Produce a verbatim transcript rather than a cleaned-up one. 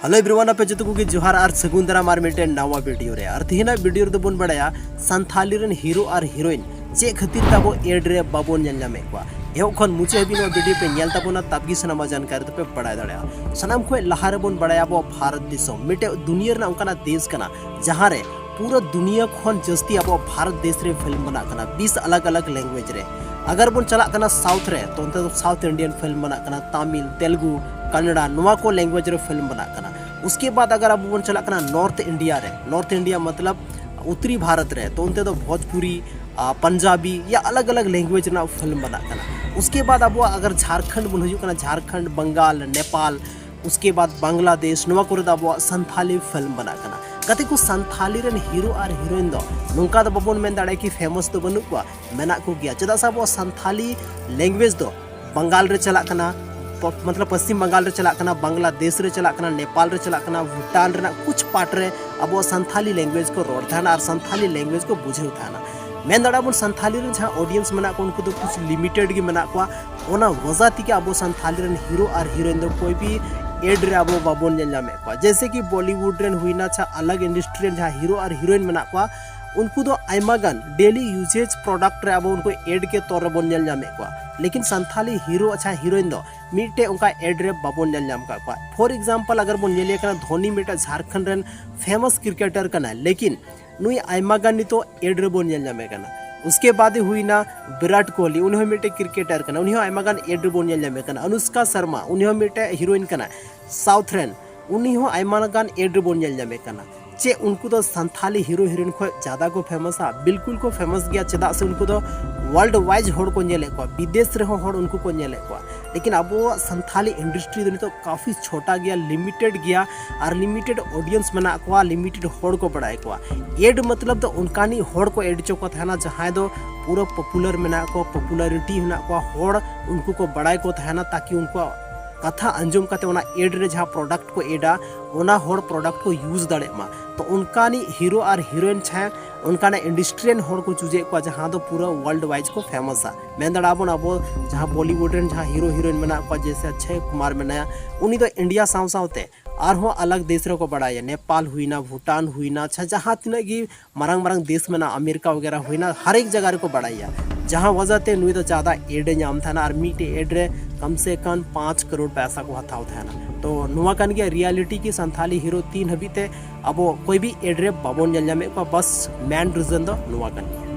Hello everyone, ᱟᱯᱮ ᱡᱚᱛᱚ ᱠᱚᱜᱮ ᱡᱚᱦᱟᱨ ᱟᱨ ᱥᱟᱹᱜᱩᱱ ᱫᱟᱨᱟᱢ ᱟᱨ ᱢᱤᱫᱴᱮᱱ ᱱᱟᱣᱟ ᱵᱷᱤᱰᱤᱭᱳ ᱨᱮ᱾ ᱟᱨ ᱛᱮᱦᱮᱧᱟᱜ ᱵᱷᱤᱰᱤᱭᱳ ᱨᱮᱫᱚ ᱵᱚᱱ ᱵᱟᱲᱟᱭᱟ ᱥᱟᱱᱛᱷᱟᱞᱤ ᱨᱮᱱ ᱦᱤᱨᱳ ᱟᱨ ᱦᱤᱨᱳᱭᱤᱱ ᱪᱮᱫ ᱠᱷᱟᱹᱛᱤᱨ ᱛᱮ ᱟᱵᱚ ᱮᱰ ᱨᱮ ᱵᱟᱵᱚᱱ ᱧᱮᱞ ᱧᱟᱢᱮᱫ ᱠᱚᱣᱟ᱾ ᱮᱦᱚᱵ ᱠᱷᱚᱱ ᱢᱩᱪᱟᱹᱫ ᱦᱟᱹᱵᱤᱡ ᱱᱚᱣᱟ ᱵᱷᱤᱰᱤᱭᱳ ᱯᱮ ᱧᱮᱞ ᱛᱟᱵᱚᱱᱟ, ᱛᱟᱵᱜᱮ ᱥᱟᱱᱟᱢᱟᱜ ᱡᱟᱱᱠᱟᱨᱤ ᱫᱚᱯᱮ ᱵᱟᱲᱟᱭ ᱫᱟᱲᱮᱭᱟᱜᱼᱟ᱾ ᱥᱟᱱᱟᱢ ᱠᱷᱚᱱ ᱞᱟᱦᱟ ᱨᱮᱵᱚᱱ ᱵᱟᱲᱟᱭᱟ ᱟᱵᱚ ᱵᱷᱟᱨᱚᱛ ᱫᱤᱥᱚᱢ ᱢᱤᱫᱴᱮᱡ ᱫᱩᱱᱤᱭᱟᱹ ᱨᱮᱱᱟᱜ ᱚᱱᱠᱟᱱᱟᱜ ᱫᱮᱥ ᱠᱟᱱᱟ ᱡᱟᱦᱟᱸ ᱨᱮ ᱯᱩᱨᱟᱹ ᱫᱩᱱᱤᱭᱟᱹ ᱠᱷᱚᱱ ᱡᱟᱹᱥᱛᱤ ᱟᱵᱚ ᱵᱷᱟᱨᱚᱛ ᱫᱮᱥ ᱨᱮ ᱯᱷᱤᱞᱢ ᱵᱮᱱᱟᱜ ᱠᱟᱱᱟ ᱵᱤᱥ ᱟᱞᱟᱜᱽ ᱟᱞᱟᱜᱽ ᱞᱮᱝᱜᱩᱭᱮᱡᱽ ᱨᱮ᱾ ᱟᱜᱟᱨ ᱵᱚᱱ ᱪᱟᱞᱟᱜ ᱠᱟᱱᱟ ᱥᱟᱣᱩᱛᱷ ᱨᱮ, ᱛᱚ ᱚᱱᱛᱮ ᱫᱚ ᱥᱟᱣᱩᱛᱷ ᱤᱱᱰᱤᱭᱟᱱ ᱯᱷᱤᱞᱢ ᱵᱮᱱᱟᱜ ᱠᱟᱱᱟ, ᱛᱟᱢᱤᱞ, ᱛᱮᱞᱜᱩ, ᱠᱟᱱᱱᱲᱟ, ᱱᱚᱣᱟ ᱠᱚ ᱞᱮᱝᱜᱩᱭᱮᱡᱽ ᱨᱮ ᱯᱷᱤᱞᱢ ᱵᱮᱱᱟᱜ ᱠᱟᱱᱟ᱾ ᱩᱥᱠᱮ ᱵᱟᱫ ᱟᱜᱟᱨ ᱟᱵᱚ ᱵᱚᱱ ᱪᱟᱞᱟᱜ ᱠᱟᱱᱟ ᱱᱚᱨᱛᱷ ᱤᱱᱰᱤᱭᱟ ᱨᱮ, ᱱᱚᱨᱛᱷ ᱤᱱᱰᱤᱭᱟ ᱢᱚᱛᱞᱚᱵ ᱩᱛᱛᱚᱨᱤ ᱵᱷᱟᱨᱚᱛ ᱨᱮ, ᱛᱚ ᱚᱱᱛᱮ ᱫᱚ ᱵᱷᱳᱡᱽᱯᱩᱨᱤ, ᱟ, ᱯᱟᱧᱡᱟᱵᱤ ᱭᱟ ᱟᱞᱟᱜᱽ ᱟᱞᱟᱜᱽ ᱞᱮᱝᱜᱩᱭᱮᱡᱽ ᱨᱮᱱᱟᱜ ᱯᱷᱤᱞᱢ ᱵᱮᱱᱟᱜ ᱠᱟᱱᱟ᱾ ᱩᱥᱠᱮ ᱵᱟᱫ ᱟᱵᱚᱣᱟᱜ ᱟᱜᱟᱨ ᱡᱷᱟᱨᱠᱷᱚᱸᱰ ᱵᱚᱱ ᱦᱤᱡᱩᱜ ᱠᱟᱱᱟ, ᱡᱷᱟᱨᱠᱷᱚᱸᱰ, ᱵᱟᱝᱜᱟᱞ, ᱱᱮᱯᱟᱞ, ᱩᱥᱠᱮ ᱵᱟᱫ ᱵᱟᱝᱞᱟᱫᱮᱥ, ᱱᱚᱣᱟ ᱠᱚᱨᱮ ᱫᱚ ᱟᱵᱚᱣᱟᱜ ᱥᱟᱱᱛᱷᱟᱞᱤ ᱯᱷᱤᱞᱢ ᱵᱮᱱᱟᱜ ᱠᱟᱱᱟ᱾ ᱜᱟᱛᱮ ᱠᱚ, ᱥᱟᱱᱛᱷᱟᱞᱤ ᱨᱮᱱ ᱦᱤᱨᱳ ᱟᱨ ᱦᱤᱨᱳᱭᱤᱱ ᱫᱚ ᱱᱚᱝᱠᱟ ᱫᱚ ᱵᱟᱵᱚᱱ ᱢᱮᱱ ᱫᱟᱲᱮᱭᱟᱜᱼᱟ ᱠᱤ ᱯᱷᱮᱢᱟᱥ ᱫᱚ ᱵᱟᱹᱱᱩᱜ ᱠᱚᱣᱟ, ᱢᱮᱱᱟᱜ ᱠᱚᱜᱮᱭᱟ᱾ ᱪᱮᱫᱟᱜ ᱥᱮ ᱟᱵᱚᱣᱟᱜ ᱥᱟᱱᱛᱷᱟᱞᱤ ᱞᱮᱝᱜᱩᱭᱮᱡᱽ ᱫᱚ ᱵᱟᱝᱜᱟᱞ ᱨᱮ ᱪᱟᱞᱟᱜ ᱠᱟᱱᱟ, ᱯᱚ-, ᱢᱚᱛᱞᱚᱵ ᱯᱚᱥᱪᱤᱢ ᱵᱟᱝᱜᱟᱞ ᱨᱮ ᱪᱟᱞᱟᱜ ᱠᱟᱱᱟ, ᱵᱟᱝᱞᱟᱫᱮᱥ ᱨᱮ ᱪᱟᱞᱟᱜ ᱠᱟᱱᱟ, ᱱᱮᱯᱟᱞ ᱨᱮ ᱪᱟᱞᱟᱜ ᱠᱟᱱᱟ, ᱵᱷᱩᱴᱟᱱ ᱨᱮᱱᱟᱜ ᱠᱩᱪ ᱯᱟᱨᱴ ᱨᱮ ᱟᱵᱚᱣᱟᱜ ᱥᱟᱱᱛᱷᱟᱞᱤ ᱞᱮᱝᱜᱩᱭᱮᱡᱽ ᱠᱚ ᱨᱚᱲ ᱛᱟᱦᱮᱱᱟ ᱟᱨ ᱥᱟᱱᱛᱷᱟᱞᱤ ᱞᱮᱝᱜᱩᱭᱮᱡᱽ ᱠᱚ ᱵᱩᱡᱷᱟᱹᱣ ᱛᱟᱦᱮᱱᱟ᱾ ᱢᱮᱱ ᱫᱟᱲᱮᱭᱟᱜᱼᱟ ᱵᱚᱱ ᱥᱟᱱᱛᱷᱟᱞᱤ ᱨᱮᱱ ᱡᱟᱦᱟᱸ ᱚᱰᱤᱭᱮᱱᱥ ᱢᱮᱱᱟᱜ ᱠᱚᱣᱟ, ᱩᱱᱠᱩ ᱫᱚ ᱠᱩᱪ ᱞᱤᱢᱤᱴᱮᱰ ᱜᱮ ᱢᱮᱱᱟᱜ ᱠᱚᱣᱟ᱾ ᱚᱱᱟ ᱣᱟᱡᱟ ᱛᱮᱜᱮ ᱟᱵᱚ ᱥᱟᱱᱛᱷᱟᱞᱤ ᱨᱮᱱ ᱦᱤᱨᱳ ᱟᱨ ᱦᱤᱨᱳᱭᱤᱱ ᱫᱚ ᱠᱚᱭ ᱵᱤ ᱮᱰ ᱨᱮ ᱟᱵᱚ ᱵᱟᱵᱚᱱ ᱧᱮᱞ ᱧᱟᱢᱮᱫ ᱠᱚᱣᱟ᱾ ᱡᱮᱭᱥᱮ ᱠᱤ ᱵᱚᱞᱤᱣᱩᱰ ᱨᱮᱱ ᱦᱩᱭᱱᱟ, ᱪᱷᱟ ᱟᱞᱟᱜᱽ ᱤᱱᱰᱟᱥᱴᱨᱤ ᱨᱮᱱ ᱡᱟᱦᱟᱸ ᱦᱤᱨᱳ ᱟᱨ ᱦᱤᱨᱳᱭᱤᱱ ᱢᱮᱱᱟᱜ ᱠᱚᱣᱟ, ᱩᱱᱠᱩ ᱫᱚ ᱟᱭᱢᱟ ᱜᱟᱱ ᱰᱮᱞᱤ ᱭᱩᱡᱮᱡᱽ ᱯᱨᱚᱰᱟᱠᱴ ᱨᱮ ᱟᱵᱚ ᱩᱱᱠᱩ ᱮᱰ ᱜᱮ ᱛᱚᱨ ᱨᱮᱵᱚᱱ ᱧᱮᱞ ᱧᱟᱢᱮᱫ ᱠᱚᱣᱟ᱾ ᱞᱮᱠᱤᱱ ᱥᱟᱱᱛᱷᱟᱞᱤ ᱦᱤᱨᱳ ᱟᱪᱪᱷᱟ ᱦᱤᱨᱳᱭᱤᱱ ᱫᱚ ᱢᱤᱫᱴᱮᱡ ᱚᱱᱠᱟ ᱮᱰ ᱨᱮ ᱵᱟᱵᱚᱱ ᱧᱮᱞ ᱧᱟᱢ ᱟᱠᱟᱫ ᱠᱚᱣᱟ᱾ ᱯᱷᱚᱨ ᱮᱠᱡᱟᱢᱯᱚᱞ ᱟᱜᱟᱨ ᱵᱚᱱ ᱧᱮᱞᱮ ᱠᱟᱱᱟ, ᱫᱷᱳᱱᱤ ᱢᱤᱫᱴᱮᱡ ᱡᱷᱟᱨᱠᱷᱚᱸᱰ ᱨᱮᱱ ᱯᱷᱮᱢᱟᱥ ᱠᱨᱤᱠᱮᱴᱟᱨ ᱠᱟᱱᱟᱭ, ᱞᱮᱠᱤᱱ ᱱᱩᱭ ᱟᱭᱢᱟ ᱜᱟᱱ ᱱᱤᱛᱚᱜ ᱮᱰ ᱨᱮᱵᱚᱱ ᱧᱮᱞ ᱧᱟᱢᱮ ᱠᱟᱱᱟ᱾ ᱩᱥᱠᱮ ᱵᱟᱫ ᱦᱩᱭᱱᱟ ᱵᱤᱨᱟᱴ ᱠᱳᱦᱞᱤ, ᱩᱱᱤ ᱦᱚᱸ ᱢᱤᱫᱴᱮᱡ ᱠᱨᱤᱠᱮᱴᱟᱨ ᱠᱟᱱᱟ, ᱩᱱᱤ ᱦᱚᱸ ᱟᱭᱢᱟ ᱜᱟᱱ ᱮᱰ ᱨᱮᱵᱚᱱ ᱧᱮᱞ ᱧᱟᱢᱮ ᱠᱟᱱᱟ᱾ ᱚᱱᱩᱥᱠᱟ ᱥᱚᱨᱢᱟ, ᱩᱱᱤ ᱦᱚᱸ ᱢᱤᱫᱴᱮᱡ ᱦᱤᱨᱳᱭᱤᱱ ᱠᱟᱱᱟ ᱥᱟᱣᱩᱛᱷ ᱨᱮᱱ, ᱩᱱᱤ ᱦᱚᱸ ᱟᱭᱢᱟ ᱜᱟᱱ ᱮᱰ ᱨᱮᱵᱚᱱ ᱧᱮᱞ ᱧᱟᱢᱮ ᱠᱟᱱᱟ᱾ ᱪᱮᱫ ᱩᱱᱠᱩ ᱫᱚ ᱥᱟᱱᱛᱷᱟᱞᱤ ᱦᱤᱨᱳ ᱦᱤᱨᱳᱭᱤᱱ ᱠᱷᱚᱱ ᱡᱟᱫᱟ ᱠᱚ ᱯᱷᱮᱢᱟᱥᱟ? ᱵᱤᱞᱠᱩᱞ ᱠᱚ ᱯᱷᱮᱢᱟᱥ ᱜᱮᱭᱟ, ᱪᱮᱫᱟᱜ ᱥᱮ ᱩᱱᱠᱩ ᱫᱚ ᱣᱟᱨᱞᱰ ᱣᱟᱭᱤᱡ ᱦᱚᱲ ᱠᱚ ᱧᱮᱞᱮᱫ ᱠᱚᱣᱟ, ᱵᱤᱫᱮᱥ ᱨᱮᱦᱚᱸ ᱦᱚᱲ ᱩᱱᱠᱩ ᱠᱚ ᱧᱮᱞᱮᱫ ᱠᱚᱣᱟ᱾ ᱞᱮᱠᱤᱱ ᱟᱵᱚᱣᱟᱜ ᱥᱟᱱᱛᱷᱟᱞᱤ ᱤᱱᱰᱟᱥᱴᱨᱤ ᱫᱚ ᱱᱤᱛᱚᱜ ᱠᱟᱯᱷᱤ ᱪᱷᱳᱴᱟ ᱜᱮᱭᱟ, ᱞᱤᱢᱤᱴᱮᱰ ᱜᱮᱭᱟ, ᱟᱨ ᱞᱤᱢᱤᱴᱮᱰ ᱚᱰᱤᱭᱮᱱᱥ ᱢᱮᱱᱟᱜ ᱠᱚᱣᱟ, ᱞᱤᱢᱤᱴᱮᱰ ᱦᱚᱲ ᱠᱚ ᱵᱟᱲᱟᱭ ᱠᱚᱣᱟ᱾ ᱮᱰ ᱢᱚᱛᱞᱚᱵ ᱫᱚ ᱚᱱᱠᱟᱱᱤᱡ ᱦᱚᱲ ᱠᱚ ᱮᱰ ᱦᱚᱪᱚ ᱠᱚ ᱛᱟᱦᱮᱱᱟ ᱡᱟᱦᱟᱸᱭ ᱫᱚ ᱯᱩᱨᱟᱹ ᱯᱚᱯᱩᱞᱟᱨ ᱢᱮᱱᱟᱜ ᱠᱚᱣᱟ, ᱯᱚᱯᱩᱞᱟᱨᱤᱴᱤ ᱢᱮᱱᱟᱜ ᱠᱚᱣᱟ, ᱦᱚᱲ ᱩᱱᱠᱩ ᱠᱚ ᱵᱟᱲᱟᱭ ᱠᱚ ᱛᱟᱦᱮᱱᱟ, ᱛᱟᱠᱤ ᱩᱱᱠᱩᱣᱟᱜ ᱠᱟᱛᱷᱟ ᱟᱸᱡᱚᱢ ᱠᱟᱛᱮ ᱚᱱᱟ ᱮᱰ ᱨᱮ ᱡᱟᱦᱟᱸ ᱯᱨᱚᱰᱟᱠᱴ ᱠᱚ ᱮᱰᱟ, ᱚᱱᱟ ᱦᱚᱲ ᱯᱨᱚᱰᱟᱠᱴ ᱠᱚ ᱤᱭᱩᱡᱽ ᱫᱟᱲᱮᱜ ᱢᱟ᱾ ᱛᱚ ᱚᱱᱠᱟᱱᱤᱡ ᱦᱤᱨᱳ ᱟᱨ ᱦᱤᱨᱳᱭᱤᱱ ᱪᱷᱟᱭᱟ ᱚᱱᱠᱟᱱᱟᱜ ᱤᱱᱰᱟᱥᱴᱨᱤ ᱨᱮᱱ ᱦᱚᱲ ᱠᱚ ᱪᱩᱡᱮᱫ ᱠᱚᱣᱟ ᱡᱟᱦᱟᱸ ᱫᱚ ᱯᱩᱨᱟᱹ ᱣᱟᱨᱞᱰ ᱣᱟᱭᱤᱡᱽ ᱠᱚ ᱯᱷᱮᱢᱟᱥᱟ᱾ ᱢᱮᱱ ᱫᱟᱲᱮᱭᱟᱜᱼᱟ ᱵᱚᱱ ᱟᱵᱚ ᱡᱟᱦᱟᱸ ᱵᱚᱞᱤᱣᱩᱰ ᱨᱮᱱ ᱡᱟᱦᱟᱸ ᱦᱤᱨᱳ ᱦᱤᱨᱳᱭᱤᱱ ᱢᱮᱱᱟᱜ ᱠᱚᱣᱟ, ᱡᱮᱭᱥᱮ ᱚᱠᱥᱚᱭ ᱠᱩᱢᱟᱨ ᱢᱮᱱᱟᱭᱟ, ᱩᱱᱤ ᱫᱚ ᱤᱱᱰᱤᱭᱟ ᱥᱟᱶ ᱥᱟᱶᱛᱮ ᱟᱨᱦᱚᱸ ᱟᱞᱟᱜᱽ ᱫᱮᱥ ᱨᱮᱠᱚ ᱵᱟᱲᱟᱭᱟ, ᱱᱮᱯᱟᱞ ᱦᱩᱭᱱᱟ, ᱵᱷᱩᱴᱟᱱ ᱦᱩᱭᱱᱟ, ᱟᱪᱪᱷᱟ, ᱡᱟᱦᱟᱸ ᱛᱤᱱᱟᱹᱜ ᱜᱮ ᱢᱟᱨᱟᱝ ᱢᱟᱨᱟᱝ ᱫᱮᱥ ᱢᱮᱱᱟᱜᱼᱟ, ᱟᱢᱮᱨᱤᱠᱟ ᱣᱟᱜᱮᱨᱟ ᱦᱩᱭᱱᱟ, ᱦᱟᱨ ᱮᱠ ᱡᱟᱭᱜᱟ ᱨᱮᱠᱚ ᱵᱟᱲᱟᱭᱟ᱾ ᱡᱟᱦᱟᱸ ᱣᱟᱡᱟ ᱛᱮ ᱱᱩᱭ ᱫᱚ ᱡᱟᱫᱟ ᱮᱰ ᱮ ᱧᱟᱢ ᱛᱟᱦᱮᱱᱟ ᱟᱨ ᱢᱤᱫᱴᱮᱡ ᱮᱰ ᱨᱮ ᱠᱟᱢ ᱥᱮ ᱠᱟᱢ ᱯᱟᱸᱪ ᱠᱟᱨᱳᱲ ᱯᱚᱭᱥᱟ ᱠᱚ ᱦᱟᱛᱟᱣ ᱛᱟᱦᱮᱱᱟ᱾ ᱛᱚ ᱱᱚᱣᱟ ᱠᱟᱱ ᱜᱮᱭᱟ ᱨᱤᱭᱟᱞᱤᱴᱤ ᱠᱤ ᱥᱟᱱᱛᱷᱟᱞᱤ ᱦᱤᱨᱳ ᱛᱤᱱ ᱦᱟᱹᱵᱤᱡ ᱛᱮ ᱟᱵᱚ ᱠᱚᱭ ᱵᱤ ᱮᱰ ᱨᱮ ᱵᱟᱵᱚᱱ ᱧᱮᱞ ᱧᱟᱢᱮᱫ ᱠᱚᱣᱟ, ᱵᱟᱥ ᱢᱮᱱ ᱨᱤᱡᱚᱱ ᱫᱚ ᱱᱚᱣᱟ ᱠᱟᱱ ᱜᱮᱭᱟ᱾